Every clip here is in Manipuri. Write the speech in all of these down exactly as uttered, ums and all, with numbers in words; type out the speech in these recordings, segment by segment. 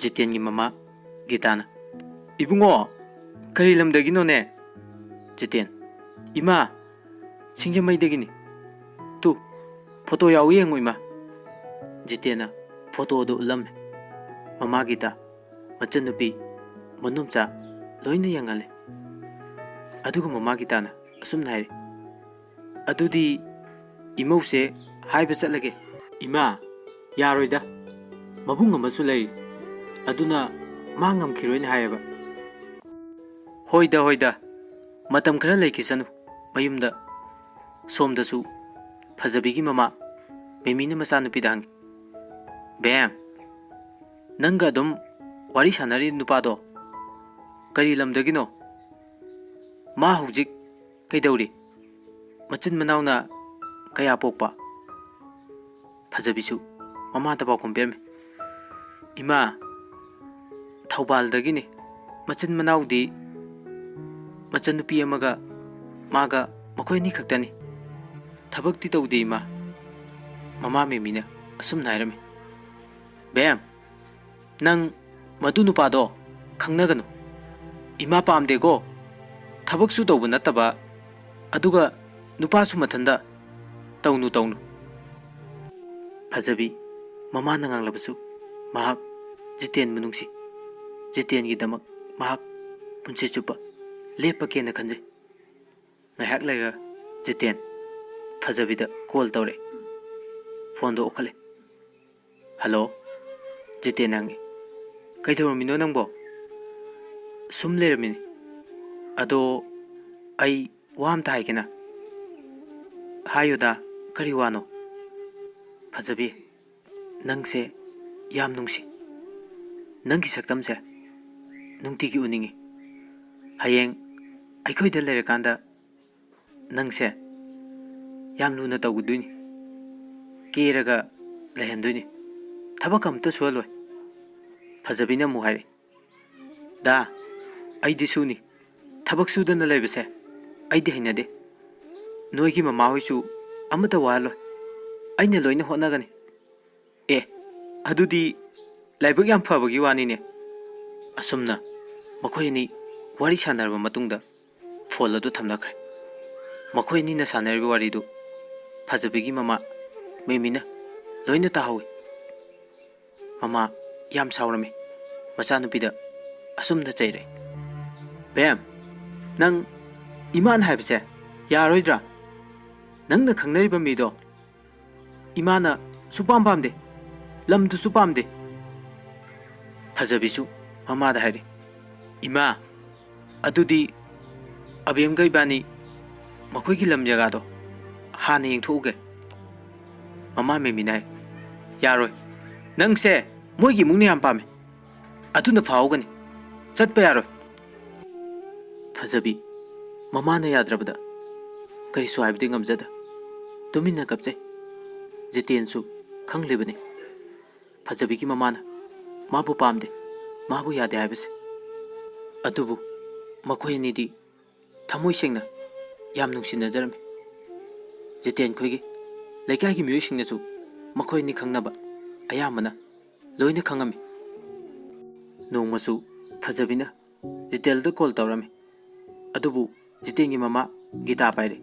ꯖꯤꯇꯦꯟꯒꯤ ꯃꯃꯥ ꯒꯤꯇꯥꯅ, "ꯏꯕꯨꯡꯉꯣ, ꯀꯔꯤ ꯂꯝꯗꯒꯤꯅꯣꯅꯦ?" ꯖꯤꯇꯦꯟ, "ꯏꯃꯥ, ꯁꯤꯡꯖꯃꯩꯗꯒꯤꯅꯤ꯫ ꯇꯨ, ꯐꯣꯇꯣ ꯌꯥꯎꯏ, ꯌꯦꯡꯉꯨ ꯏꯃꯥ꯫" ꯖꯤꯇꯦꯟꯅ ꯐꯣꯇꯣꯗꯨ ꯎꯠꯂꯝꯃꯦ꯫ ꯃꯃꯥ ꯒꯤꯇꯥ, ꯃꯆꯟꯅꯨꯄꯤ, ꯃꯅꯨꯝꯆꯥ ꯂꯣꯏꯅ ꯌꯦꯡꯍꯜꯂꯦ꯫ ꯑꯗꯨꯒ ꯃꯃꯥ ꯒꯤꯇꯥꯅ ꯑꯁꯨꯝꯅ ꯍꯥꯏꯔꯦ, "ꯑꯗꯨꯗꯤ ꯏꯃꯧꯁꯦ ꯍꯥꯏꯕ ꯆꯠꯂꯒꯦ꯫" "ꯏꯃꯥ, ꯌꯥꯔꯣꯏꯗ, ꯃꯕꯨꯡ ꯑꯃꯁꯨ ꯂꯩꯔꯤ, ꯑꯗꯨꯅ ꯃꯥ ꯉꯝꯈꯤꯔꯣꯏꯅ ꯍꯥꯏꯌꯦꯕ꯫" "ꯍꯣꯏꯗ, ꯍꯣꯏꯗ, ꯃꯇꯝ ꯈꯔ ꯂꯩꯈꯤꯁꯅꯨ ꯃꯌꯨꯝꯗ꯫" ꯁꯣꯝꯗꯁꯨ ꯐꯖꯕꯤꯒꯤ ꯃꯃꯥ ꯃꯦꯃꯤꯅ ꯃꯆꯥꯅꯨꯄꯤꯗ ꯍꯪꯉꯤ, "ꯕꯦꯝ, ꯅꯪꯒ ꯑꯗꯨꯝ ꯋꯥꯔꯤ ꯁꯥꯟꯅꯔꯤ ꯅꯨꯄꯥꯗꯣ ꯀꯔꯤ ꯂꯝꯗꯒꯤꯅꯣ? ꯃꯥ ꯍꯧꯖꯤꯛ ꯀꯩꯗꯧꯔꯤ? ꯃꯆꯤꯟ ꯃꯅꯥꯎꯅ ꯀꯌꯥ ꯄꯣꯛꯄ?" ꯐꯖꯕꯤꯁꯨ ꯃꯃꯥꯗ ꯄꯥꯎꯈꯨꯝ ꯄꯤꯔꯝꯃꯤ, "ꯏꯃꯥ, ꯊꯧꯕꯥꯜꯗꯒꯤꯅꯤ꯫ ꯃꯆꯤꯟ ꯃꯅꯥꯎꯗꯤ ꯃꯆꯟꯅꯨꯄꯤ ꯑꯃꯒ ꯃꯥꯒ, ꯃꯈꯣꯏ ꯑꯅꯤ ꯈꯛꯇꯅꯤ꯫ ꯊꯕꯛꯇꯤ ꯇꯧꯗꯦ ꯏꯃꯥ꯫" ꯃꯃꯥ ꯃꯦꯃꯤꯅ ꯑꯁꯨꯝꯅ ꯍꯥꯏꯔꯝꯃꯤ, "ꯕꯦꯝ, ꯅꯪ ꯃꯗꯨ ꯅꯨꯄꯥꯗꯣ ꯈꯪꯅꯒꯅꯨ꯫ ꯏꯃꯥ ꯄꯥꯝꯗꯦꯀꯣ꯫ ꯊꯕꯛꯁꯨ ꯇꯧꯕ ꯅꯠꯇꯕ, ꯑꯗꯨꯒ ꯅꯨꯄꯥꯁꯨ ꯃꯊꯟꯗ꯫ ꯇꯧꯅꯨ, ꯇꯧꯅꯨ꯫" ꯐꯖꯕꯤ ꯃꯃꯥꯅ ꯉꯥꯡꯂꯕꯁꯨ ꯃꯍꯥꯛ ꯖꯤꯇꯦꯟꯕꯨ ꯅꯨꯡꯁꯤ꯫ ꯖꯤꯇꯦꯟꯒꯤꯗꯃꯛ ꯃꯍꯥꯛ ꯄꯨꯟꯁꯤ ꯆꯨꯞꯄ ꯂꯦꯞꯄꯒꯦꯅ ꯈꯟꯖꯩ꯫ ꯉꯥꯏꯍꯥꯛ ꯂꯩꯔꯒ ꯖꯤꯇꯦꯟ ꯐꯖꯕꯤꯗ ꯀꯣꯜ ꯇꯧꯔꯛꯑꯦ꯫ ꯐꯣꯟꯗꯣ ꯎꯈꯠꯂꯦ꯫ "ꯍꯜꯂꯣ?" ꯖꯤꯇꯦꯟ ꯍꯪꯉꯤ꯫ "ꯀꯩꯗꯧꯔꯝꯃꯤꯅꯣ ꯅꯪꯕꯣ?" "ꯁꯨꯝ ꯂꯩꯔꯝꯃꯤꯅꯤ꯫ ꯑꯗꯣ ꯑꯩ ꯋꯥ ꯑꯝꯇ ꯍꯥꯏꯒꯦꯅ꯫" "ꯍꯥꯏꯌꯨꯗ, ꯀꯔꯤ ꯋꯥꯅꯣ?" "ꯐꯖꯕꯤ, ꯅꯪꯁꯦ ꯌꯥꯝ ꯅꯨꯡꯁꯤ꯫ ꯅꯪꯒꯤ ꯁꯛꯇꯝꯁꯦ ꯅꯨꯡꯇꯤꯒꯤ ꯎꯅꯤꯡꯉꯤ꯫ ꯍꯌꯦꯡ ꯑꯩꯈꯣꯏꯗ ꯂꯩꯔꯀꯥꯟꯗ ꯅꯪꯁꯦ ꯌꯥꯝ ꯂꯨꯅ ꯇꯧꯒꯗꯣꯏꯅꯤ꯫ ꯀꯦꯔꯒ ꯂꯩꯍꯟꯗꯣꯏꯅꯤ꯫ ꯊꯕꯛ ꯑꯝꯇ ꯁꯨꯍꯜꯂꯣꯏ꯫" ꯐꯖꯕꯤꯅ ꯑꯃꯨꯛ ꯍꯥꯏꯔꯛꯏ, "ꯗꯥ, ꯑꯩꯗꯤ ꯁꯨꯅꯤ꯫ ꯊꯕꯛ ꯁꯨꯗꯅ ꯂꯩꯕꯁꯦ ꯑꯩꯗꯤ ꯍꯩꯅꯗꯦ꯫ ꯅꯣꯏꯒꯤ ꯃꯃꯥꯍꯣꯏꯁꯨ ꯑꯃꯠꯇ ꯋꯥꯍꯜꯂꯣꯏ꯫ ꯑꯩꯅ ꯂꯣꯏꯅ ꯍꯣꯠꯅꯒꯅꯤ꯫" "ꯑꯦ, ꯑꯗꯨꯗꯤ ꯂꯥꯏꯕꯛ ꯌꯥꯝ ꯐꯕꯒꯤ ꯋꯥꯅꯤꯅꯦ꯫ ꯑꯁꯨꯝꯅ ꯃꯈꯣꯏ ꯑꯅꯤ ꯋꯥꯔꯤ ꯁꯥꯟꯅꯔꯕ ꯃꯇꯨꯡꯗ ꯐꯣꯟ ꯑꯗꯨ ꯊꯝꯅꯈ꯭ꯔꯦ꯫ ꯃꯈꯣꯏ ꯑꯅꯤꯅ ꯁꯥꯟꯅꯔꯤꯕ ꯋꯥꯔꯤꯗꯨ ꯐꯖꯕꯤꯒꯤ ꯃꯃꯥ ꯃꯦꯃꯤꯅ ꯂꯣꯏꯅ ꯇꯥꯍꯧꯏ꯫ ꯃꯃꯥ ꯌꯥꯝ ꯁꯥꯎꯔꯝꯃꯤ꯫ ꯃꯆꯥꯅꯨꯄꯤꯗ ꯑꯁꯨꯝꯅ ꯆꯩꯔꯛꯏ, "ꯕꯦꯝ, ꯅꯪ ꯏꯃꯥꯅ ꯍꯥꯏꯕꯁꯦ ꯌꯥꯔꯣꯏꯗ꯭ꯔꯥ? ꯅꯪꯅ ꯈꯪꯅꯔꯤꯕ ꯃꯤꯗꯣ ꯏꯃꯥꯅ ꯁꯨꯄꯥꯝ ꯄꯥꯝꯗꯦ, ꯂꯝꯗꯨꯁꯨ ꯄꯥꯝꯗꯦ꯫" ꯐꯖꯕꯤꯁꯨ ꯃꯃꯥꯗ ꯍꯥꯏꯔꯤ, "ꯏꯃꯥ, ꯑꯗꯨꯗꯤ ꯑꯕꯦꯝꯒ ꯏꯕꯥꯅꯤ ꯃꯈꯣꯏꯒꯤ ꯂꯝ ꯖꯒꯥꯗꯣ ꯍꯥꯟꯅ ꯌꯦꯡꯊꯣꯛꯎꯒꯦ꯫" ꯃꯃꯥ ꯃꯦꯃꯤꯅ ꯍꯥꯏ, "ꯌꯥꯔꯣꯏ, ꯅꯪꯁꯦ ꯃꯣꯏꯒꯤ ꯏꯃꯨꯡꯅ ꯌꯥꯝ ꯄꯥꯝꯃꯦ, ꯑꯗꯨꯅ ꯐꯥꯍꯧꯒꯅꯤ, ꯆꯠꯄ ꯌꯥꯔꯣꯏ꯫" ꯐꯖꯕꯤ ꯃꯃꯥꯅ ꯌꯥꯗ꯭ꯔꯕꯗ ꯀꯔꯤꯁꯨ ꯍꯥꯏꯕꯗꯤ ꯉꯝꯖꯗ ꯇꯨꯃꯤꯟꯅ ꯀꯞꯆꯩ꯫ ꯖꯤꯇꯦꯟꯁꯨ ꯈꯪꯂꯤꯕꯅꯤ ꯐꯖꯕꯤꯒꯤ ꯃꯃꯥꯅ ꯃꯥꯕꯨ ꯄꯥꯝꯗꯦ, ꯃꯥꯕꯨ ꯌꯥꯗꯦ ꯍꯥꯏꯕꯁꯦ꯫ ꯑꯗꯨꯕꯨ ꯃꯈꯣꯏ ꯑꯅꯤꯗꯤ ꯊꯃꯣꯏ ꯁꯦꯡꯅ ꯌꯥꯝ ꯅꯨꯡꯁꯤꯅꯖꯔꯝꯃꯤ꯫ ꯖꯤꯇꯦꯟ ꯈꯣꯏꯒꯤ ꯂꯩꯀꯥꯏꯒꯤ ꯃꯤꯑꯣꯏꯁꯤꯡꯅꯁꯨ ꯃꯈꯣꯏ ꯑꯅꯤ ꯈꯪꯅꯕ ꯑꯌꯥꯝꯕꯅ ꯂꯣꯏꯅ ꯈꯪꯉꯝꯃꯤ꯫ ꯅꯣꯡꯃꯁꯨ ꯐꯖꯕꯤꯅ ꯖꯤꯇꯦꯟꯗ ꯀꯣꯜ ꯇꯧꯔꯝꯃꯤ꯫ ꯑꯗꯨꯕꯨ ꯖꯤꯇꯦꯟꯒꯤ ꯃꯃꯥ ꯒꯤꯇꯥ ꯄꯥꯏꯔꯦ꯫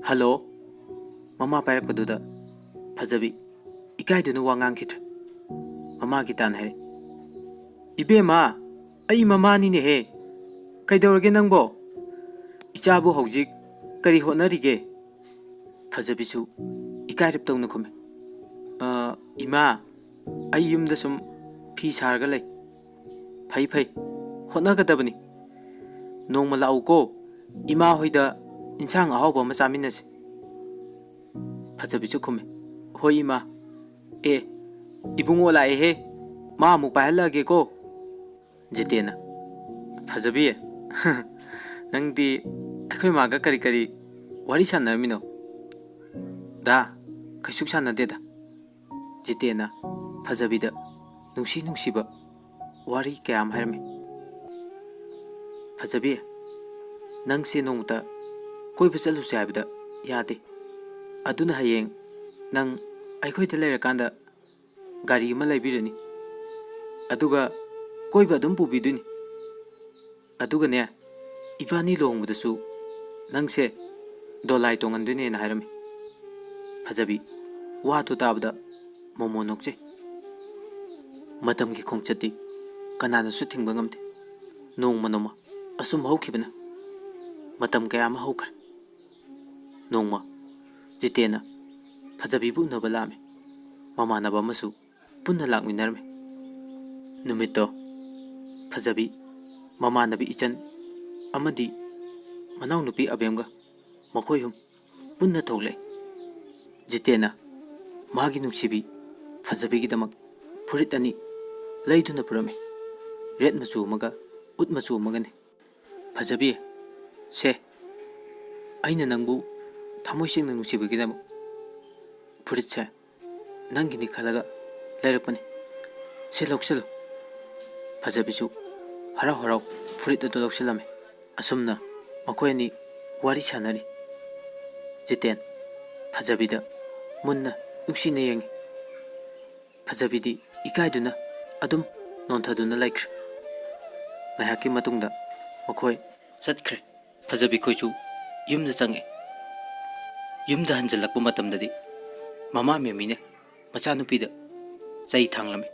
"ꯍꯜꯂꯣ?" ꯃꯃꯥ ꯄꯥꯏꯔꯛꯄꯗꯨꯗ ꯐꯖꯕꯤ ꯏꯀꯥꯏꯗꯨꯅ ꯋꯥ ꯉꯥꯡꯈꯤꯗ꯭ꯔꯦ꯫ ꯃꯃꯥ ꯒꯤꯇꯥꯅ ꯍꯥꯏꯔꯦ, "ꯏꯕꯦꯝꯃ, ꯑꯩ ꯃꯃꯥꯅꯤꯅꯦꯍꯦ꯫ ꯀꯩꯗꯧꯔꯒꯦ ꯅꯪꯕꯣ? ꯏꯆꯥꯕꯨ ꯍꯧꯖꯤꯛ ꯀꯔꯤ ꯍꯣꯠꯅꯔꯤꯒꯦ?" ꯐꯖꯕꯤꯁꯨ ꯏꯀꯥꯏꯔꯞ ꯇꯧꯅ ꯈꯨꯝꯃꯤ, "ꯑ, ꯏꯃꯥ, ꯑꯩ ꯌꯨꯝꯗ ꯁꯨꯝ ꯐꯤ ꯁꯥꯔꯒ ꯂꯩ꯫" "ꯐꯩ ꯐꯩ, ꯍꯣꯠꯅꯒꯗꯕꯅꯤ꯫ ꯅꯣꯡꯃ ꯂꯥꯛꯎꯀꯣ, ꯏꯃꯥ ꯍꯣꯏꯗ ꯏꯟꯁꯥꯡ ꯑꯍꯥꯎꯕ ꯑꯃ ꯆꯥꯃꯤꯟꯅꯁꯤ꯫" ꯐꯖꯕꯤꯁꯨ ꯈꯨꯝꯃꯤ, "ꯍꯣꯏ ꯏꯃꯥ꯫ ꯑꯦ, ꯏꯕꯨꯡꯉꯣ ꯂꯥꯛꯑꯦꯍꯦ, ꯃꯥ ꯑꯃꯨꯛ ꯄꯥꯏꯍꯜꯂꯛꯑꯒꯦꯀꯣ꯫" ꯖꯤꯇꯦꯟꯅ, "ꯐꯖꯕꯤ, ꯅꯪꯗꯤ ꯑꯩꯈꯣꯏ ꯃꯥꯒ ꯀꯔꯤ ꯀꯔꯤ ꯋꯥꯔꯤ ꯁꯥꯟꯅꯔꯝꯃꯤꯅꯣ?" "ꯗꯥ, ꯀꯩꯁꯨ ꯁꯥꯟꯅꯗꯦꯗ꯫" ꯖꯤꯇꯦꯟꯅ ꯐꯖꯕꯤꯗ ꯅꯨꯡꯁꯤ ꯅꯨꯡꯁꯤꯕ ꯋꯥꯔꯤ ꯀꯌꯥ ꯑꯃ ꯍꯥꯏꯔꯝꯃꯤ꯫ "ꯐꯖꯕꯤ, ꯅꯪꯁꯦ ꯅꯣꯡꯃꯇ ꯀꯣꯏꯕ ꯆꯠꯂꯨꯁꯦ ꯍꯥꯏꯕꯗ ꯌꯥꯗꯦ꯫ ꯑꯗꯨꯅ ꯍꯌꯦꯡ ꯅꯪ ꯑꯩꯈꯣꯏꯗ ꯂꯩꯔꯀꯥꯟꯗ ꯒꯥꯔꯤ ꯑꯃ ꯂꯩꯕꯤꯔꯅꯤ꯫ ꯑꯗꯨꯒ ꯀꯣꯏꯕ ꯑꯗꯨꯝ ꯄꯨꯕꯤꯗꯣꯏꯅꯤ꯫ ꯑꯗꯨꯒꯅꯦ, ꯏꯕꯥꯅꯤ ꯂꯨꯍꯣꯡꯕꯗꯁꯨ ꯅꯪꯁꯦ ꯗꯣꯂꯥꯏ ꯇꯣꯡꯍꯟꯗꯣꯏꯅꯦꯅ ꯍꯥꯏꯔꯝꯃꯤ꯫ ꯐꯖꯕꯤ, ꯋꯥꯗꯨ ꯇꯥꯕꯗ ꯃꯣꯃꯣ ꯅꯣꯛꯆꯩ꯫ ꯃꯇꯝꯒꯤ ꯈꯣꯡꯆꯠꯇꯤ ꯀꯅꯥꯅꯁꯨ ꯊꯤꯡꯕ ꯉꯝꯗꯦ꯫ ꯅꯣꯡꯃ ꯅꯣꯡꯃ ꯑꯁꯨꯝ ꯍꯧꯈꯤꯕꯅ ꯃꯇꯝ ꯀꯌꯥ ꯑꯃ ꯍꯧꯈ꯭ꯔꯦ꯫ ꯅꯣꯡꯃ ꯖꯤꯇꯦꯟꯅ ꯐꯖꯕꯤꯕꯨ ꯎꯅꯕ ꯂꯥꯛꯑꯝꯃꯤ꯫ ꯃꯃꯥꯟꯅꯕ ꯑꯃꯁꯨ ꯄꯨꯟꯅ ꯂꯥꯛꯃꯤꯟꯅꯔꯝꯃꯤ꯫ ꯅꯨꯃꯤꯠꯇꯣ ꯐꯖꯕꯤ, ꯃꯃꯥꯟꯅꯕꯤ ꯏꯆꯟ ꯑꯃꯗꯤ ꯃꯅꯥꯎꯅꯨꯄꯤ ꯑꯕꯦꯝꯒ ꯃꯈꯣꯏ ꯑꯍꯨꯝ ꯄꯨꯟꯅ ꯊꯣꯛꯂꯛꯏ꯫ ꯖꯤꯇꯦꯟꯅ ꯃꯥꯒꯤ ꯅꯨꯡꯁꯤꯕꯤ ꯐꯖꯕꯤꯒꯤꯗꯃꯛ ꯐꯨꯔꯤꯠ ꯑꯅꯤ ꯂꯩꯗꯨꯅ ꯄꯨꯔꯝꯃꯤ꯫ ꯔꯦꯗ ꯃꯆꯨ ꯑꯃꯒ ꯎꯠ ꯃꯆꯨ ꯑꯃꯒꯅꯤ꯫ "ꯐꯖꯕꯤ, ꯁꯦ, ꯑꯩꯅ ꯅꯪꯕꯨ ꯊꯃꯣꯏ ꯁꯦꯡꯅ ꯅꯨꯡꯁꯤꯕꯒꯤꯗꯃꯛ ꯐꯨꯔꯤꯠꯁꯦ ꯅꯪꯒꯤꯅꯤ ꯈꯜꯂꯒ ꯂꯩꯔꯛꯄꯅꯤ꯫ ꯁꯦ, ꯂꯧꯁꯤꯜꯂꯨ꯫" ꯐꯖꯕꯤꯁꯨ ꯍꯔꯥꯎ ꯍꯔꯥꯎ ꯐꯨꯔꯤꯠ ꯑꯗꯨ ꯂꯧꯁꯤꯜꯂꯝꯃꯤ꯫ ꯑꯁꯨꯝꯅ ꯃꯈꯣꯏ ꯑꯅꯤ ꯋꯥꯔꯤ ꯁꯥꯟꯅꯔꯤ꯫ ꯖꯤꯇꯦꯟ ꯐꯖꯕꯤꯗ ꯃꯨꯟꯅ ꯅꯨꯡꯁꯤꯅ ꯌꯦꯡꯉꯤ꯫ ꯐꯖꯕꯤꯗꯤ ꯏꯀꯥꯏꯗꯨꯅ ꯑꯗꯨꯝ ꯅꯣꯟꯊꯗꯨꯅ ꯂꯩꯈ꯭ꯔꯦ꯫ ꯉꯥꯏꯍꯥꯛꯀꯤ ꯃꯇꯨꯡꯗ ꯃꯈꯣꯏ ꯆꯠꯈ꯭ꯔꯦ꯫ ꯐꯖꯕꯤ ꯈꯣꯏꯁꯨ ꯌꯨꯝꯗ ꯆꯪꯉꯦ꯫ ꯌꯨꯝꯗ ꯍꯟꯖꯜꯂꯛꯄ ꯃꯇꯝꯗꯗꯤ ꯃꯃꯥ ꯃꯦꯃꯤꯅ ꯃꯆꯥꯅꯨꯄꯤꯗ ꯆꯩ ꯊꯥꯡꯂꯝꯃꯤ꯫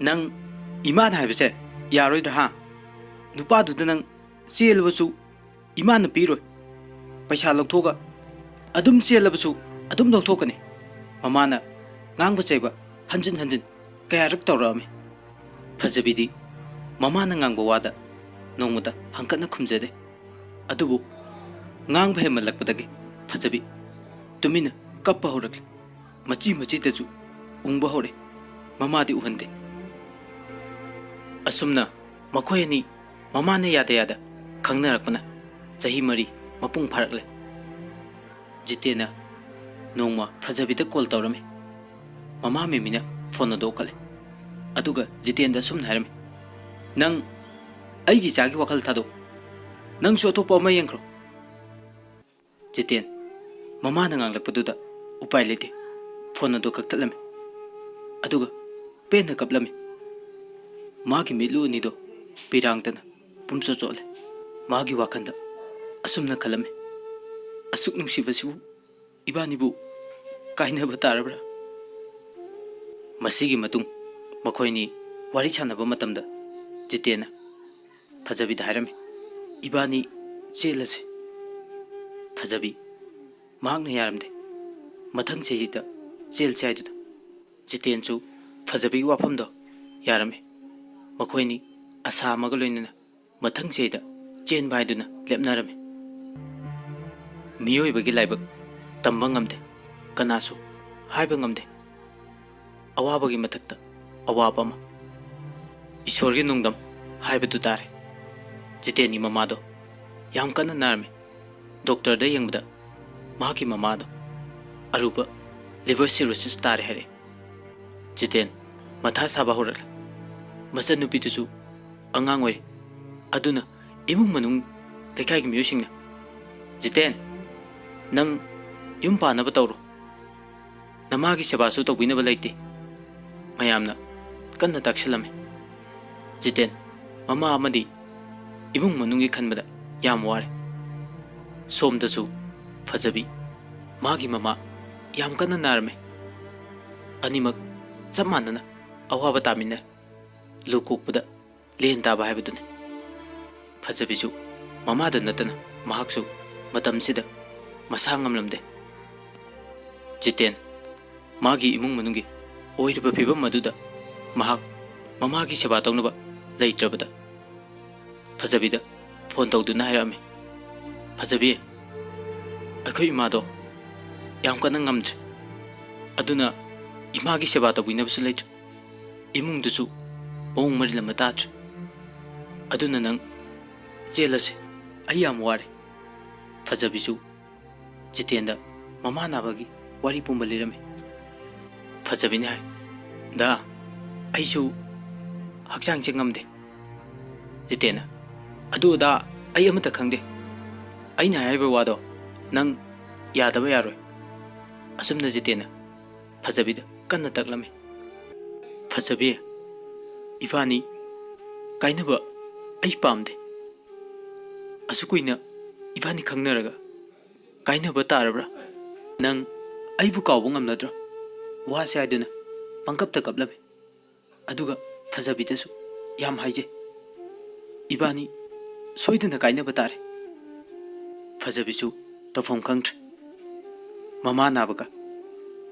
"ꯅꯪ ꯏꯃꯥꯅ ꯍꯥꯏꯕꯁꯦ ꯌꯥꯔꯣꯏꯗ꯭ꯔꯥ, ꯍꯥ? ꯅꯨꯄꯥꯗꯨꯗ ꯅꯪ ꯆꯦꯜꯂꯕꯁꯨ ꯏꯃꯥꯅ ꯄꯤꯔꯣꯏ꯫ ꯄꯩꯁꯥ ꯂꯧꯊꯣꯛꯑꯒ ꯑꯗꯨꯝ ꯆꯦꯜꯂꯕꯁꯨ ꯑꯗꯨꯝ ꯂꯧꯊꯣꯛꯀꯅꯤ꯫" ꯃꯃꯥꯅ ꯉꯥꯡꯕ ꯆꯩꯕ ꯍꯟꯖꯤꯟ ꯍꯟꯖꯤꯟ ꯀꯌꯥꯔꯛ ꯇꯧꯔꯛꯑꯝꯃꯤ꯫ ꯐꯖꯕꯤꯗꯤ ꯃꯃꯥꯅ ꯉꯥꯡꯕ ꯋꯥꯗ ꯅꯣꯡꯃꯇ ꯍꯪꯀꯠꯅ ꯈꯨꯝꯖꯗꯦ꯫ ꯑꯗꯨꯕꯨ ꯉꯥꯡꯕ ꯍꯦꯟꯃꯜꯂꯛꯄꯗꯒꯤ ꯐꯖꯕꯤ ꯇꯨꯃꯤꯟꯅ ꯀꯞꯄ ꯍꯧꯔꯛꯂꯦ꯫ ꯃꯆꯤ ꯃꯆꯤꯗꯁꯨ ꯎꯪꯕ ꯍꯧꯔꯦ꯫ ꯃꯃꯥꯗꯤ ꯎꯍꯟꯗꯦ꯫ ꯑꯁꯨꯝꯅ ꯃꯈꯣꯏ ꯑꯅꯤ ꯃꯃꯥꯅ ꯌꯥꯗ ꯌꯥꯗ ꯈꯪꯅꯔꯛꯄꯅ ꯆꯍꯤ ꯃꯔꯤ ꯃꯄꯨꯡ ꯐꯥꯔꯛꯂꯦ꯫ ꯖꯤꯇꯦꯟꯅ ꯅꯣꯡꯃ ꯐꯖꯕꯤꯗ ꯀꯣꯜ ꯇꯧꯔꯝꯃꯤ꯫ ꯃꯃꯥ ꯃꯦꯃꯤꯅ ꯐꯣꯟ ꯑꯗꯨ ꯂꯧꯈꯠꯂꯦ꯫ ꯑꯗꯨꯒ ꯖꯤꯇꯦꯟꯗ ꯑꯁꯨꯝꯅ ꯍꯥꯏꯔꯝꯃꯤ, "ꯅꯪ ꯑꯩꯒꯤ ꯏꯆꯥꯒꯤ ꯋꯥꯈꯜ ꯊꯥꯗꯣꯛ꯫ ꯅꯪꯁꯨ ꯑꯇꯣꯞꯄ ꯑꯃ ꯌꯦꯡꯈ꯭ꯔꯣ꯫" ꯖꯤꯇꯦꯟ ꯃꯃꯥꯅ ꯉꯥꯡꯂꯛꯄꯗꯨꯗ ꯎꯄꯥꯏ ꯂꯩꯇꯦ꯫ ꯐꯣꯟ ꯑꯗꯨ ꯀꯛꯊꯠꯂꯝꯃꯤ꯫ ꯑꯗꯨꯒ ꯄꯦꯟꯅ ꯀꯞꯂꯝꯃꯤ꯫ ꯃꯥꯒꯤ ꯃꯤꯠꯂꯨ ꯑꯅꯤꯗꯣ ꯄꯤꯔꯥꯡꯇꯅ ꯄꯨꯝꯆꯣꯠ ꯆꯣꯠꯂꯦ꯫ ꯃꯥꯒꯤ ꯋꯥꯈꯜꯗ ꯑꯁꯨꯝꯅ ꯈꯜꯂꯝꯃꯤ, "ꯑꯁꯨꯛ ꯅꯨꯡꯁꯤꯕꯁꯤꯕꯨ ꯏꯕꯥꯅꯤꯕꯨ ꯀꯥꯏꯅꯕ ꯇꯥꯔꯕ꯭ꯔꯥ?" ꯃꯁꯤꯒꯤ ꯃꯇꯨꯡ ꯃꯈꯣꯏꯅꯤ ꯋꯥꯔꯤ ꯁꯥꯟꯅꯕ ꯃꯇꯝꯗ ꯖꯤꯇꯦꯟꯅ ꯐꯖꯕꯤꯗ ꯍꯥꯏꯔꯝꯃꯤ, "ꯏꯕꯥꯅꯤ ꯆꯦꯜꯂꯁꯦ꯫" ꯐꯖꯕꯤ ꯃꯍꯥꯛꯅ ꯌꯥꯔꯝꯗꯦ꯫ ꯃꯊꯪ ꯆꯍꯤꯗ ꯆꯦꯜꯁꯦ ꯍꯥꯏꯗꯨꯗ ꯖꯤꯇꯦꯟꯁꯨ ꯐꯖꯕꯤꯒꯤ ꯋꯥꯐꯝꯗꯣ ꯌꯥꯔꯝꯃꯤ꯫ ꯃꯈꯣꯏꯅꯤ ꯑꯁꯥ ꯑꯃꯒ ꯂꯣꯏꯅꯅ ꯃꯊꯪ ꯆꯍꯤꯗ ꯆꯦꯟꯕ ꯍꯥꯏꯗꯨꯅ ꯂꯦꯞꯅꯔꯝꯃꯤ꯫ ꯃꯤꯑꯣꯏꯕꯒꯤ ꯂꯥꯏꯕꯛ ꯇꯝꯕ ꯉꯝꯗꯦ, ꯀꯅꯥꯁꯨ ꯍꯥꯏꯕ ꯉꯝꯗꯦ꯫ ꯑꯋꯥꯕꯒꯤ ꯃꯊꯛꯇ ꯑꯋꯥꯕ ꯑꯃ, ꯏꯁꯣꯔꯒꯤ ꯅꯨꯡꯗꯝ ꯍꯥꯏꯕꯗꯨ ꯇꯥꯔꯦ꯫ ꯖꯤꯇꯦꯟꯒꯤ ꯃꯃꯥꯗꯣ ꯌꯥꯝ ꯀꯟꯅ ꯅꯥꯔꯝꯃꯤ꯫ ꯗꯣꯛꯇꯔꯗ ꯌꯦꯡꯕꯗ ꯃꯍꯥꯛꯀꯤ ꯃꯃꯥꯗꯣ ꯑꯔꯨꯕ liver cirrhosis ꯇꯥꯔꯦ ꯍꯥꯏꯔꯛꯑꯦ꯫ ꯖꯤꯇꯦꯟ ꯃꯊꯥ ꯁꯥꯕ ꯍꯧꯔꯛꯂꯦ꯫ ꯃꯆꯟꯅꯨꯄꯤꯗꯨꯁꯨ ꯑꯉꯥꯡ ꯑꯣꯏꯔꯤ꯫ ꯑꯗꯨꯅ ꯏꯃꯨꯡ ꯃꯅꯨꯡ, ꯂꯩꯀꯥꯏꯒꯤ ꯃꯤꯑꯣꯏꯁꯤꯡꯅ, "ꯖꯤꯇꯦꯟ, ꯅꯪ ꯌꯨꯝ ꯄꯥꯟꯅꯕ ꯇꯧꯔꯣ꯫ ꯅꯃꯥꯒꯤ ꯁꯦꯕꯥꯁꯨ ꯇꯧꯕꯤꯅꯕ ꯂꯩꯇꯦ꯫" ꯃꯌꯥꯝꯅ ꯀꯟꯅ ꯇꯥꯛꯁꯤꯜꯂꯝꯃꯤ꯫ ꯖꯤꯇꯦꯟ ꯃꯃꯥ ꯑꯃꯗꯤ ꯏꯃꯨꯡ ꯃꯅꯨꯡꯒꯤ ꯈꯟꯕꯗ ꯌꯥꯝ ꯋꯥꯔꯦ꯫ ꯁꯣꯝꯗꯁꯨ ꯐꯖꯕꯤ, ꯃꯥꯒꯤ ꯃꯃꯥ ꯌꯥꯝ ꯀꯟꯅ ꯅꯥꯔꯝꯃꯤ꯫ ꯑꯅꯤꯃꯛ ꯆꯞ ꯃꯥꯟꯅꯅ ꯑꯋꯥꯕ ꯇꯥꯃꯤꯟꯅꯔꯦ꯫ ꯂꯨ ꯀꯣꯛꯄꯗ ꯂꯦꯟ ꯇꯥꯕ ꯍꯥꯏꯕꯗꯨꯅꯤ꯫ ꯐꯖꯕꯤꯁꯨ ꯃꯃꯥꯗ ꯅꯠꯇꯅ ꯃꯍꯥꯛꯁꯨ ꯃꯇꯝꯁꯤꯗ ꯃꯁꯥ ꯉꯝꯂꯝꯗꯦ꯫ ꯖꯤꯇꯦꯟ ꯃꯥꯒꯤ ꯏꯃꯨꯡ ꯃꯅꯨꯡꯒꯤ ꯑꯣꯏꯔꯤꯕ ꯐꯤꯕꯝ ꯑꯗꯨꯗ ꯃꯍꯥꯛ ꯃꯃꯥꯒꯤ ꯁꯦꯕꯥ ꯇꯧꯅꯕ ꯂꯩꯇ꯭ꯔꯕꯗ ꯐꯖꯕꯤꯗ ꯐꯣꯟ ꯇꯧꯗꯨꯅ ꯍꯥꯏꯔꯛꯑꯝꯃꯤ, "ꯐꯖꯕꯤ, ꯑꯩꯈꯣꯏ ꯏꯃꯥꯗꯣ ꯌꯥꯝ ꯀꯟꯅ ꯉꯝꯗ꯭ꯔꯦ꯫ ꯑꯗꯨꯅ ꯏꯃꯥꯒꯤ ꯁꯦꯕꯥ ꯇꯧꯕꯤꯅꯕꯁꯨ ꯂꯩꯇ꯭ꯔꯦ꯫ ꯏꯃꯨꯡꯗꯨꯁꯨ ꯃꯑꯣꯡ ꯃꯔꯤꯜ ꯑꯃ ꯇꯥꯗ꯭ꯔꯦ꯫ ꯑꯗꯨꯅ ꯅꯪ ꯆꯦꯜꯂꯁꯦ꯫ ꯑꯩ ꯌꯥꯝ ꯋꯥꯔꯦ꯫" ꯐꯖꯕꯤꯁꯨ ꯖꯤꯇꯦꯟꯗ ꯃꯃꯥ ꯅꯥꯕꯒꯤ ꯋꯥꯔꯤ ꯄꯨꯝꯕ ꯂꯤꯔꯝꯃꯤ꯫ ꯐꯖꯕꯤꯅ ꯍꯥꯏ, "ꯗꯥ, ꯑꯩꯁꯨ ꯍꯛꯆꯥꯡꯁꯦ ꯉꯝꯗꯦ꯫" ꯖꯤꯇꯦꯟꯅ, "ꯑꯗꯨ ꯑꯗꯥ ꯑꯩ ꯑꯃꯠꯇ ꯈꯪꯗꯦ꯫ ꯑꯩꯅ ꯍꯥꯏꯔꯤꯕ ꯋꯥꯗꯣ ꯅꯪ ꯌꯥꯗꯕ ꯌꯥꯔꯣꯏ꯫" ꯑꯁꯨꯝꯅ ꯖꯤꯇꯦꯟꯅ ꯐꯖꯕꯤꯗ ꯀꯟꯅ ꯇꯛꯂꯝꯃꯤ꯫ ꯐꯖꯕꯤ, ꯏꯕꯥꯅꯤ ꯀꯥꯏꯅꯕ ꯑꯩ ꯄꯥꯝꯗꯦ꯫ ꯑꯁꯨꯛ ꯀꯨꯏꯅ ꯏꯕꯥꯅꯤ ꯈꯪꯅꯔꯒ ꯀꯥꯏꯅꯕ ꯇꯥꯔꯕ꯭ꯔꯥ? ꯅꯪ ꯑꯩꯕꯨ ꯀꯥꯎꯕ ꯉꯝꯂꯗ꯭ꯔꯣ? ꯋꯥꯁꯦ ꯍꯥꯏꯗꯨꯅ ꯄꯪꯀꯞꯇ ꯀꯞꯂꯝꯃꯤ꯫ ꯑꯗꯨꯒ ꯐꯖꯕꯤꯗꯁꯨ ꯌꯥꯝ ꯍꯥꯏꯖꯩ꯫ ꯏꯕꯥꯅꯤ ꯁꯣꯏꯗꯅ ꯀꯥꯏꯅꯕ ꯇꯥꯔꯦ꯫ ꯐꯖꯕꯤꯁꯨ ꯇꯧꯐꯝ ꯈꯪꯗ꯭ꯔꯦ꯫ ꯃꯃꯥ ꯅꯥꯕꯒ,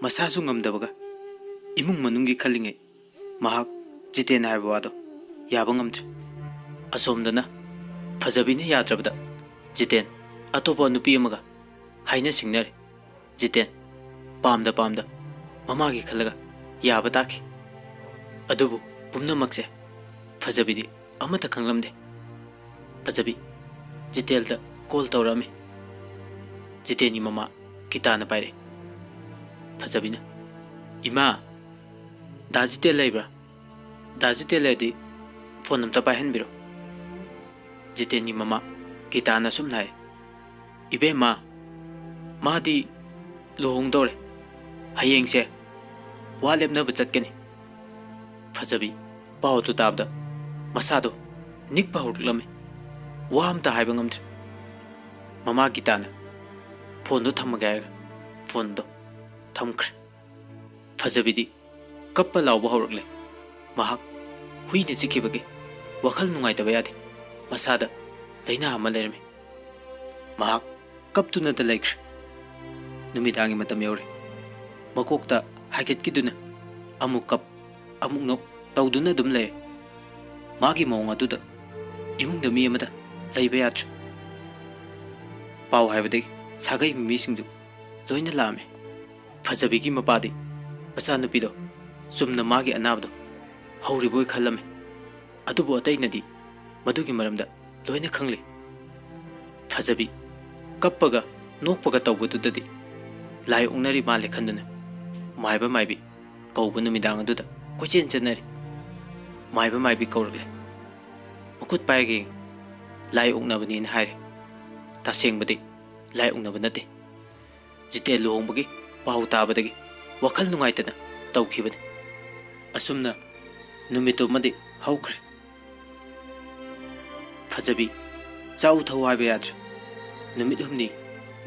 ꯃꯁꯥꯁꯨ ꯉꯝꯗꯕꯒ, ꯏꯃꯨꯡ ꯃꯅꯨꯡꯒꯤ ꯈꯜꯂꯤꯉꯩ ꯃꯍꯥꯛ ꯖꯤꯇꯦꯟ ꯍꯥꯏꯕ ꯋꯥꯗꯣ ꯌꯥꯕ ꯉꯝꯗ꯭ꯔꯦ꯫ ꯑꯁꯣꯝꯗꯅ ꯐꯖꯕꯤꯅ ꯌꯥꯗ꯭ꯔꯕꯗ ꯖꯤꯇꯦꯟ ꯑꯇꯣꯞꯄ ꯅꯨꯄꯤ ꯑꯃꯒ ꯍꯥꯏꯅ ꯁꯤꯡꯅꯔꯦ꯫ ꯖꯤꯇꯦꯟ ꯄꯥꯝꯗ ꯄꯥꯝꯗ ꯃꯃꯥꯒꯤ ꯈꯜꯂꯒ ꯌꯥꯕ ꯇꯥꯈꯤ꯫ ꯑꯗꯨꯕꯨ ꯄꯨꯝꯅꯃꯛꯁꯦ ꯐꯖꯕꯤꯗꯤ ꯑꯃꯠꯇ ꯈꯪꯂꯝꯗꯦ꯫ ꯐꯖꯕꯤ ꯖꯤꯇꯦꯜꯗ ꯀꯣꯜ ꯇꯧꯔꯛꯑꯝꯃꯤ꯫ ꯖꯤꯇꯦꯟꯒꯤ ꯃꯃꯥ ꯒꯤꯇꯥꯅ ꯄꯥꯏꯔꯛꯑꯦ꯫ ꯐꯖꯕꯤꯅ, "ꯏꯃꯥ, ꯗꯥ ꯖꯤꯇꯦꯜ ꯂꯩꯕ꯭ꯔꯥ? ꯗꯥ ꯖꯤꯇꯦꯜ ꯂꯩꯔꯗꯤ ꯐꯣꯟ ꯑꯝꯇ ꯄꯥꯏꯍꯟꯕꯤꯔꯣ꯫" ꯖꯤꯇꯦꯟꯒꯤ ꯃꯃꯥ ꯒꯤꯇꯥꯅ ꯑꯁꯨꯝꯅ ꯍꯥꯏ, "ꯏꯕꯦꯝꯃ, ꯃꯥꯗꯤ ꯂꯨꯍꯣꯡꯗꯧꯔꯦ꯫ ꯍꯌꯦꯡꯁꯦ ꯋꯥ ꯂꯦꯞꯅꯕ ꯆꯠꯀꯅꯤ꯫" ꯐꯖꯕꯤ ꯄꯥꯎꯗꯨ ꯇꯥꯕꯗ ꯃꯁꯥꯗꯣ ꯅꯤꯛꯄ ꯍꯧꯔꯛꯂꯝꯃꯤ꯫ ꯋꯥ ꯑꯝꯇ ꯍꯥꯏꯕ ꯉꯝꯗ꯭ꯔꯦ꯫ ꯃꯃꯥ ꯒꯤꯇꯥꯅ ꯐꯣꯟꯗꯣ ꯊꯝꯃꯒꯦ ꯍꯥꯏꯔꯒ ꯐꯣꯟꯗꯣ ꯊꯝꯈ꯭ꯔꯦ꯫ ꯐꯖꯕꯤꯗꯤ ꯀꯞꯄ ꯂꯥꯎꯕ ꯍꯧꯔꯛꯂꯦ꯫ ꯃꯍꯥꯛ ꯍꯨꯏꯅ ꯆꯤꯛꯈꯤꯕꯒꯤ ꯋꯥꯈꯜ ꯅꯨꯡꯉꯥꯏꯇꯕ ꯌꯥꯗꯦ꯫ ꯃꯁꯥꯗ ꯂꯥꯏꯅꯥ ꯑꯃ ꯂꯩꯔꯝꯃꯤ꯫ ꯃꯍꯥꯛ ꯀꯞꯇꯨꯅꯇ ꯂꯩꯈ꯭ꯔꯦ꯫ ꯅꯨꯃꯤꯗꯥꯡꯒꯤ ꯃꯇꯝ ꯌꯧꯔꯦ꯫ ꯃꯀꯣꯛꯇ ꯍꯥꯏꯒꯠꯈꯤꯗꯨꯅ ꯑꯃꯨꯛ ꯀꯞ, ꯑꯃꯨꯛ ꯅꯣꯛ ꯇꯧꯗꯨꯅ ꯑꯗꯨꯝ ꯂꯩꯔꯦ꯫ ꯃꯥꯒꯤ ꯃꯑꯣꯡ ꯑꯗꯨꯗ ꯏꯃꯨꯡꯗ ꯃꯤ ꯑꯃꯗ ꯂꯩꯕ ꯌꯥꯗ꯭ꯔꯦ꯫ ꯄꯥꯎ ꯍꯥꯏꯕꯗꯒꯤ ꯁꯥꯒꯩ ꯃꯤꯁꯤꯡꯗꯨ ꯂꯣꯏꯅ ꯂꯥꯛꯑꯝꯃꯤ꯫ ꯐꯖꯕꯤꯒꯤ ꯃꯄꯥꯗꯤ ꯃꯆꯥꯅꯨꯄꯤꯗꯣ ꯆꯨꯝꯅ ꯃꯥꯒꯤ ꯑꯅꯥꯕꯗꯣ ꯍꯧꯔꯤꯕꯣꯏ ꯈꯜꯂꯝꯃꯤ꯫ ꯑꯗꯨꯕꯨ ꯑꯇꯩꯅꯗꯤ ꯃꯗꯨꯒꯤ ꯃꯔꯝꯗ ꯂꯣꯏꯅ ꯈꯪꯂꯤ꯫ ꯐꯖꯕꯤ ꯀꯞꯄꯒ ꯅꯣꯛꯄꯒ ꯇꯧꯕꯗꯨꯗꯗꯤ ꯂꯥꯏ ꯑꯣꯛꯅꯔꯤ ꯃꯥꯜꯂꯦ ꯈꯟꯗꯨꯅ ꯃꯥꯏꯕ ꯃꯥꯏꯕꯤ ꯀꯧꯕ ꯅꯨꯃꯤꯗꯥꯡ ꯑꯗꯨꯗ ꯀꯣꯏꯆꯦꯟ ꯆꯦꯟꯅꯔꯤ꯫ ꯃꯥꯏꯕ ꯃꯥꯏꯕꯤ ꯀꯧꯔꯛꯂꯦ꯫ ꯃꯈꯨꯠ ꯄꯥꯏꯔꯒ ꯌꯦꯡꯉꯤ꯫ ꯂꯥꯏ ꯑꯣꯛꯅꯕꯅꯦꯅ ꯍꯥꯏꯔꯦ꯫ ꯇꯁꯦꯡꯕꯗꯤ ꯂꯥꯏ ꯑꯣꯛꯅꯕ ꯅꯠꯇꯦ꯫ ꯖꯤꯇꯦꯟ ꯂꯨꯍꯣꯡꯕꯒꯤ ꯄꯥꯎ ꯇꯥꯕꯗꯒꯤ ꯋꯥꯈꯜ ꯅꯨꯡꯉꯥꯏꯇꯅ ꯇꯧꯈꯤꯕꯅꯤ꯫ ꯑꯁꯨꯝꯅ ꯅꯨꯃꯤꯠꯇꯨꯃꯗꯤ ꯍꯧꯈ꯭ꯔꯦ꯫ ꯐꯖꯕꯤ ꯆꯥꯎ ꯊꯧ ꯍꯥꯏꯕ ꯌꯥꯗ꯭ꯔꯦ꯫ ꯅꯨꯃꯤꯠ ꯍꯨꯝꯅꯤ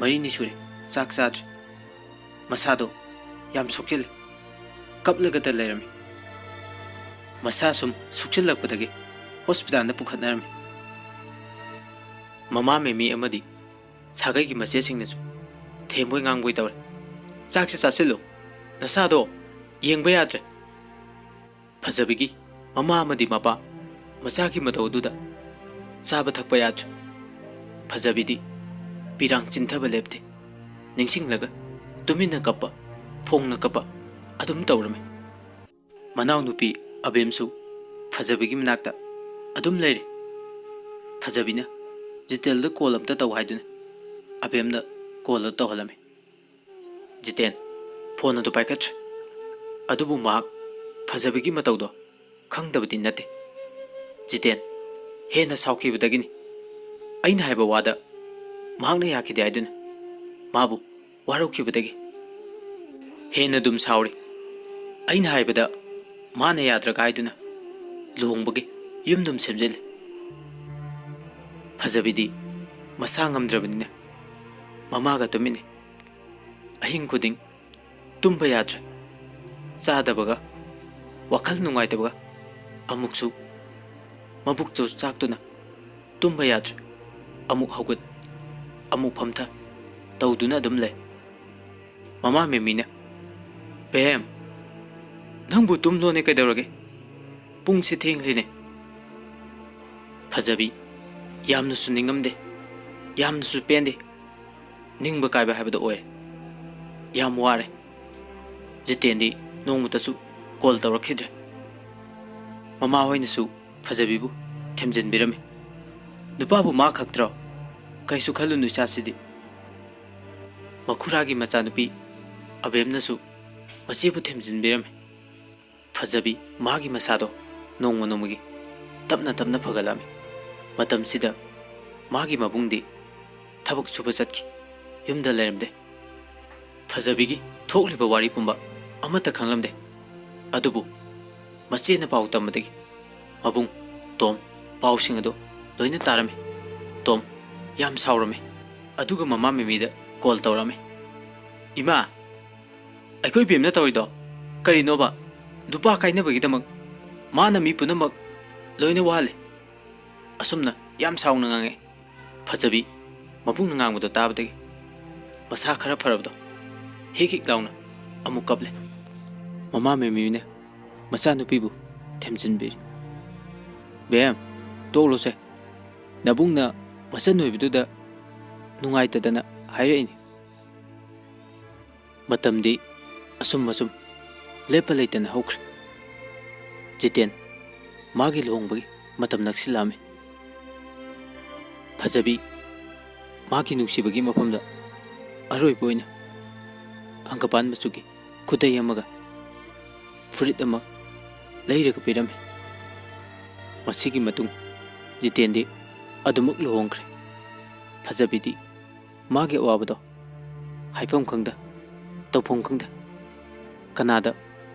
ꯃꯔꯤꯅꯤ ꯁꯨꯔꯦ ꯆꯥꯛ ꯆꯥꯗ꯭ꯔꯦ꯫ ꯃꯁꯥꯗꯣ ꯌꯥꯝ ꯁꯣꯛꯆꯤꯜꯂꯦ꯫ ꯀꯞꯂꯒꯇ ꯂꯩꯔꯝꯃꯤ꯫ ꯃꯁꯥ ꯁꯨꯝ ꯁꯣꯛꯆꯤꯜꯂꯛꯄꯗꯒꯤ ꯍꯣꯁꯄꯤꯇꯥꯜꯗ ꯄꯨꯈꯠꯅꯔꯝꯃꯤ꯫ ꯃꯃꯥ ꯃꯦꯃꯤ ꯑꯃꯗꯤ ꯁꯥꯒꯩꯒꯤ ꯃꯆꯦꯁꯤꯡꯅꯁꯨ ꯊꯦꯝꯕꯣꯏ ꯉꯥꯡꯕꯣꯏ ꯇꯧꯔꯦ꯫ "ꯆꯥꯛꯁꯦ ꯆꯥꯁꯤꯜꯂꯨ, ꯅꯁꯥꯗꯣ ꯌꯦꯡꯕ ꯌꯥꯗ꯭ꯔꯦ"꯫ ꯐꯖꯕꯤꯒꯤ ꯃꯃꯥ ꯑꯃꯗꯤ ꯃꯄꯥ ꯃꯆꯥꯒꯤ ꯃꯇꯧ ꯑꯗꯨꯗ ꯆꯥꯕ ꯊꯛꯄ ꯌꯥꯗ꯭ꯔꯦ꯫ ꯐꯖꯕꯤꯗꯤ ꯄꯤꯔꯥꯡ ꯆꯤꯟꯊꯕ ꯂꯦꯞꯇꯦ꯫ ꯅꯤꯡꯁꯤꯡꯂꯒ ꯇꯨꯃꯤꯟꯅ ꯀꯞꯄ, ꯐꯣꯡꯅ ꯀꯞꯄ ꯑꯗꯨꯝ ꯇꯧꯔꯝꯃꯤ꯫ ꯃꯅꯥꯎꯅꯨꯄꯤ ꯑꯕꯦꯝꯁꯨ ꯐꯖꯕꯤꯒꯤ ꯃꯅꯥꯛꯇ ꯑꯗꯨꯝ ꯂꯩꯔꯦ꯫ ꯐꯖꯕꯤꯅ ꯖꯤꯇꯦꯜꯗ ꯀꯣꯜ ꯑꯝꯇ ꯇꯧ ꯍꯥꯏꯗꯨꯅ ꯑꯕꯦꯝꯅ ꯀꯣꯜ ꯑꯗꯨ ꯇꯧꯍꯜꯂꯝꯃꯤ꯫ ꯖꯤꯇꯦꯟ ꯐꯣꯟ ꯑꯗꯨ ꯄꯥꯏꯈꯠꯇ꯭ꯔꯦ꯫ ꯑꯗꯨꯕꯨ ꯃꯍꯥꯛ ꯐꯖꯕꯤꯒꯤ ꯃꯇꯧꯗꯣ ꯈꯪꯗꯕꯗꯤ ꯅꯠꯇꯦ꯫ ꯖꯤꯇꯦꯟ ꯍꯦꯟꯅ ꯁꯥꯎꯈꯤꯕꯗꯒꯤꯅꯤ꯫ ꯑꯩꯅ ꯍꯥꯏꯕ ꯋꯥꯗ ꯃꯍꯥꯛꯅ ꯌꯥꯈꯤꯗꯦ ꯍꯥꯏꯗꯨꯅ ꯃꯥꯕꯨ ꯋꯥꯔꯧꯈꯤꯕꯗꯒꯤ ꯍꯦꯟꯅ ꯑꯗꯨꯝ ꯁꯥꯎꯔꯤ꯫ ꯑꯩꯅ ꯍꯥꯏꯕꯗ ꯃꯥꯅ ꯌꯥꯗ꯭ꯔꯒ ꯍꯥꯏꯗꯨꯅ ꯂꯨꯍꯣꯡꯕꯒꯤ ꯌꯨꯝꯗꯨꯝ ꯁꯦꯝꯖꯤꯜꯂꯤ꯫ ꯐꯖꯕꯤꯗꯤ ꯃꯁꯥ ꯉꯝꯗ꯭ꯔꯕꯅꯤꯅ ꯃꯃꯥꯒ ꯇꯨꯃꯤꯟꯅꯩ꯫ ꯑꯍꯤꯡ ꯈꯨꯗꯤꯡ ꯇꯨꯝꯕ ꯌꯥꯗ꯭ꯔꯦ꯫ ꯆꯥꯗꯕꯒ, ꯋꯥꯈꯜ ꯅꯨꯡꯉꯥꯏꯇꯕꯒ, ꯑꯃꯨꯛꯁꯨ ꯃꯕꯨꯛꯇꯨ ꯆꯥꯛꯇꯨꯅ ꯇꯨꯝꯕ ꯌꯥꯗ꯭ꯔꯦ꯫ ꯑꯃꯨꯛ ꯍꯧꯒꯠ, ꯑꯃꯨꯛ ꯐꯝꯊ ꯇꯧꯗꯨꯅ ꯑꯗꯨꯝ ꯂꯩ꯫ ꯃꯃꯥ ꯃꯦꯃꯤꯅ, "ꯕꯦꯝ, ꯅꯪꯕꯨ ꯇꯨꯝꯂꯣꯅꯦ, ꯀꯩꯗꯧꯔꯒꯦ? ꯄꯨꯡꯁꯦ ꯊꯦꯡꯂꯤꯅꯦ"꯫ ꯐꯖꯕꯤ ꯌꯥꯝꯅꯁꯨ ꯅꯤꯡꯉꯝꯗꯦ, ꯌꯥꯝꯅꯁꯨ ꯄꯦꯟꯗꯦ꯫ ꯅꯤꯡꯕ ꯀꯥꯏꯕ ꯍꯥꯏꯕꯗꯣ ꯑꯣꯏꯔꯦ꯫ ꯌꯥꯝ ꯋꯥꯔꯦ꯫ ꯖꯤꯇꯦꯟꯗꯤ ꯅꯣꯡꯃꯇꯁꯨ ꯀꯣꯜ ꯇꯧꯔꯛꯈꯤꯗ꯭ꯔꯦ꯫ ꯃꯃꯥ ꯍꯣꯏꯅꯁꯨ ꯐꯖꯕꯤꯕꯨ ꯊꯦꯝꯖꯤꯟꯕꯤꯔꯝꯃꯤ꯫ "ꯅꯨꯄꯥꯕꯨ ꯃꯥ ꯈꯛꯇ꯭ꯔꯣ? ꯀꯩꯁꯨ ꯈꯜꯂꯨꯅꯨ ꯏꯆꯥꯁꯤꯗꯤ"꯫ ꯃꯈꯨꯔꯥꯒꯤ ꯃꯆꯥꯅꯨꯄꯤ ꯑꯕꯦꯝꯅꯁꯨ ꯃꯆꯦꯕꯨ ꯊꯦꯝꯖꯤꯟꯕꯤꯔꯝꯃꯤ꯫ ꯐꯖꯕꯤ ꯃꯥꯒꯤ ꯃꯁꯥꯗꯣ ꯅꯣꯡꯃ ꯅꯣꯡꯃꯒꯤ ꯇꯞꯅ ꯇꯞꯅ ꯐꯒꯠꯂꯛꯂꯝꯃꯤ꯫ ꯃꯇꯝꯁꯤꯗ ꯃꯥꯒꯤ ꯃꯕꯨꯡꯗꯤ ꯊꯕꯛ ꯁꯨꯕ ꯆꯠꯈꯤ, ꯌꯨꯝꯗ ꯂꯩꯔꯝꯗꯦ꯫ ꯐꯖꯕꯤꯒꯤ ꯊꯣꯛꯂꯤꯕ ꯋꯥꯔꯤ ꯄꯨꯝꯕ ꯑꯃꯠꯇ ꯈꯪꯂꯝꯗꯦ꯫ ꯑꯗꯨꯕꯨ ꯃꯆꯦꯅ ꯄꯥꯎ ꯇꯝꯕꯗꯒꯤ ꯃꯕꯨꯡ ꯇꯣꯝ ꯄꯥꯎꯁꯤꯡ ꯑꯗꯨ ꯂꯣꯏꯅ ꯇꯥꯔꯝꯃꯤ꯫ ꯇꯣꯝ ꯌꯥꯝ ꯁꯥꯎꯔꯝꯃꯤ꯫ ꯑꯗꯨꯒ ꯃꯃꯥ ꯃꯦꯃꯤꯗ ꯀꯣꯜ ꯇꯧꯔꯝꯃꯤ꯫ "ꯏꯃꯥ, ꯑꯩꯈꯣꯏ ꯕꯦꯝꯅ ꯇꯧꯔꯤꯗꯣ ꯀꯔꯤꯅꯣꯕ? ꯅꯨꯄꯥ ꯀꯥꯏꯅꯕꯒꯤꯗꯃꯛ ꯃꯥꯅ ꯃꯤ ꯄꯨꯝꯅꯃꯛ ꯂꯣꯏꯅ ꯋꯥꯍꯜꯂꯦ꯫ ꯑꯁꯨꯝꯅ ꯌꯥꯝ ꯁꯥꯎꯅ ꯉꯥꯡꯉꯦ꯫" ꯐꯖꯕꯤ ꯃꯕꯨꯡꯅ ꯉꯥꯡꯕꯗꯣ ꯇꯥꯕꯗꯒꯤ ꯃꯁꯥ ꯈꯔ ꯐꯔꯕꯗꯣ ꯍꯤꯛ ꯍꯤꯛ ꯂꯥꯎꯅ ꯑꯃꯨꯛ ꯀꯞꯂꯦ꯫ ꯃꯃꯥ ꯃꯦꯃꯤꯅ ꯃꯆꯥꯅꯨꯄꯤꯕꯨ ꯊꯦꯝꯖꯤꯟꯕꯤꯔꯤ꯫ "ꯕꯦꯝ, ꯇꯣꯛꯂꯣꯁꯦ꯫ ꯅꯕꯨꯡꯅ ꯃꯆꯟ ꯑꯣꯏꯕꯗꯨꯗ ꯅꯨꯡꯉꯥꯏꯇꯗꯅ ꯍꯥꯏꯔꯛꯏꯅꯤ꯫" ꯃꯇꯝꯗꯤ ꯑꯁꯨꯝ ꯑꯁꯨꯝ ꯂꯦꯞꯄ ꯂꯩꯇꯅ ꯍꯧꯈ꯭ꯔꯦ꯫ ꯖꯤꯇꯦꯟ ꯃꯥꯒꯤ ꯂꯨꯍꯣꯡꯕꯒꯤ ꯃꯇꯝ ꯅꯛꯁꯤꯜꯂꯛꯑꯝꯃꯤ꯫ ꯐꯖꯕꯤ ꯃꯥꯒꯤ ꯅꯨꯡꯁꯤꯕꯒꯤ ꯃꯐꯝꯗ ꯑꯔꯣꯏꯕ ꯑꯣꯏꯅ ꯍꯪꯒꯄꯥꯟ ꯃꯆꯨꯒꯤ ꯈꯨꯗꯩ ꯑꯃꯒ ꯐꯨꯔꯤꯠ ꯑꯃ ꯂꯩꯔꯒ ꯄꯤꯔꯝꯃꯤ꯫ ꯃꯁꯤꯒꯤ ꯃꯇꯨꯡ ꯖꯤꯇꯦꯟꯗꯤ ꯑꯗꯨꯃꯛ ꯂꯨꯍꯣꯡꯈ꯭ꯔꯦ꯫ ꯐꯖꯕꯤꯗꯤ ꯃꯥꯒꯤ ꯑꯋꯥꯕꯗꯣ ꯍꯥꯏꯐꯝ ꯈꯪꯗ, ꯇꯧꯐꯝ ꯈꯪꯗ, ꯀꯅꯥꯗ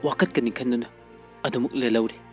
ꯋꯥꯀꯠꯀꯅꯤ ꯈꯟꯗꯨꯅ ꯑꯗꯨꯃꯛ ꯂꯦꯜꯍꯧꯔꯤ꯫